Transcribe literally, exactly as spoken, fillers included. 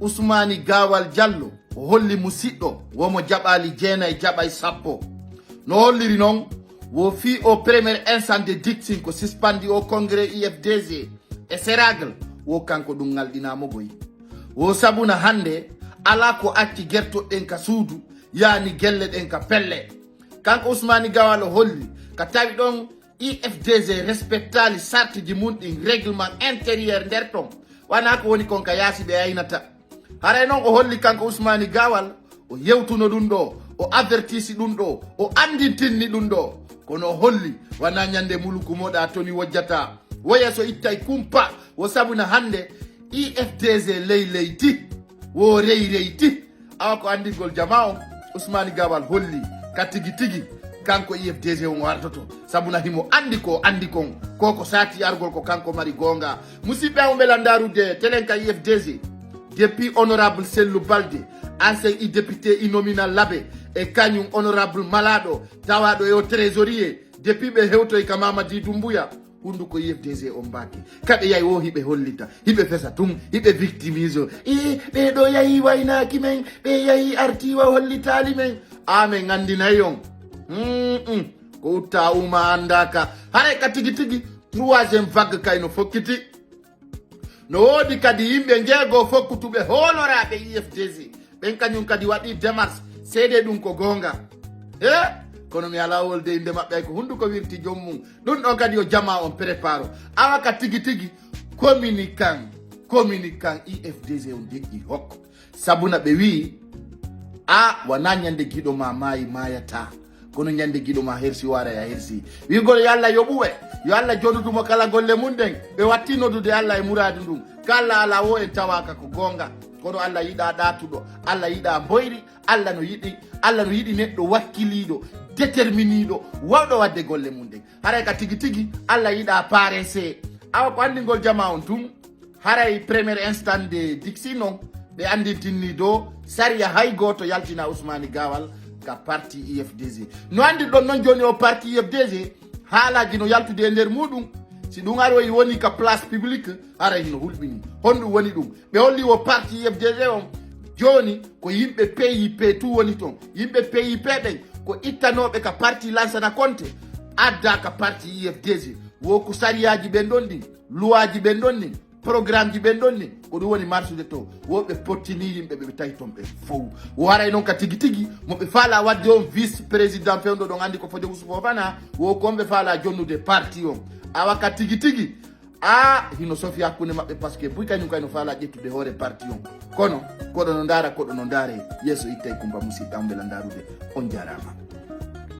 Usmani Gawal Diallo o holli musiɗɗo womo jaɓali jeenay jaɓay sappo. No holliri noon, wo fii o premier instance de Dixin ko suspandi o congrès U F D G e Seragle, wo kanko ɗum ŋalɗinamo goy. Wo sabuna hannde alaa ko acci gertoɗen ka suudu, yaani gelle ɗen ka pelle. Kanko Usmani Gawal o holli ka tawi ɗon U F D G respectali sartiji mun ɗin, règlement intérieur nder ton. Wona ko woni kon ka yaasi ɓe aynata. Haray noon o holli kanko Usmani Gawal, o yewtuno ɗum ɗo, o avertisi ɗum ɗo, o andintinni ɗum ɗo. Kono o holli, wona ñande muluku moɗa toni wojjata. Woya so ittay kumpa, wo sabuna hannde U F D G ley leyti, wo rey reyti. Awa ko anndingol jama on, Usmani Gawal holli ka tigi tigi, kanko U F D G on o artoto. Sabuna himo anndi ko o anndi kon, ko ko saati argol ko kanko mari goonga. Musidɓe am ɓe landarude telen ka U F D G, depuis honorable Sellu Balde, ancien i député i nomina Labe, e kañum honorable Malaɗo, tawaɗo e o trésorier, depuis ɓe hewtoy ka Mamadi Dumbuya, hunduko U F D G on mbaaki. Kaɓe yahi wo hiɓe hollita, hiɓe fesa tun, hiɓe victimise. E ɓe ɗo yahi waynaaki men, ɓe yahi arti wa hollitaali men. Amen anndinay on. Mm-mm. Ko utta uma anndaaka. Haray ka tigi tigi, troisième vague kay no fokkiti. No woodi kadi yimɓe njeego fokkutuɓe hooloraaɓe U F D G. Ɓen kañum kadi waɗi démarche, seede ɗum ko goonga. E kono mi alaa wolde innde maɓɓe, ay ko hunduko wirti joom mum. Ɗum ɗon kadi yo jama on préparo. Awa ka tigi tigi, communiquant, communiquant U F D G on deƴƴi hokko. Sabuna ɓe wi'i, a wona ñande giɗo ma maayi maayata, kono ñande giɗo ma hersi waara ya hersi. Wi'gol yo Allah yoɓu ɓe, yo Allah jonudu mo kala golle mum ɗen. Ɓe watti noddude Allah e muraadu ndun. Ka Allah alaa wo en tawaaka ko goonga, kono Allah yiɗa ɗaatuɗo, Allah yiɗa mboyri, Allah no yiɗi, Allah no yiɗi neɗɗo wakkiliiɗo, déterminiiɗo, wawɗo waɗde golle mum ɗen. Haray ka tigi tigi, Allah yiɗa paresse. Awa ko anndingol jama on tun, haray premier instance de Dixi non, ɓe anndintinni do sariya hay gooto yaltina Usmani Gawal ka parti U F D G. No anndi ɗon non jooni o parti U F D G, haalaaji no yaltude e nder muɗum. Si ɗum aroyi woni ka place publique, haray hino hulɓini. Honɗum woni ɗum? Ɓe holli wo parti U F D G on, jooni ko yimɓe P I P tu woni ton. Yimɓe P I P ɓen ko ittanooɓe ka parti Lansana Konte, adda ka parti U F D G. Wo ko sariyaaji ɓen ɗon ɗin, luwaaji ɓen ɗon ɗin, programmeji ɓen ɗon ɗin, ko ɗum woni marsude to. Wo ɓe pottini yimɓe ɓe ɓe tawi ton ɓe fow. Wo haray noon ka tigi tigi, mo ɓe faala wadde on vice président fewndo ɗon anndi ko Fojo Usufo Fana, wo ko on ɓe faala jonnude parti on. Awa ka tigi tigi, a hino sofi hakkunde maɓɓe, parce que buy kañum kay no faala ƴettude hoore parti on. Kono koɗo no ndaara, koɗo no ndaare, yeeso ittay kumpa, musidɗam mbela ndaarude. On jaaraama.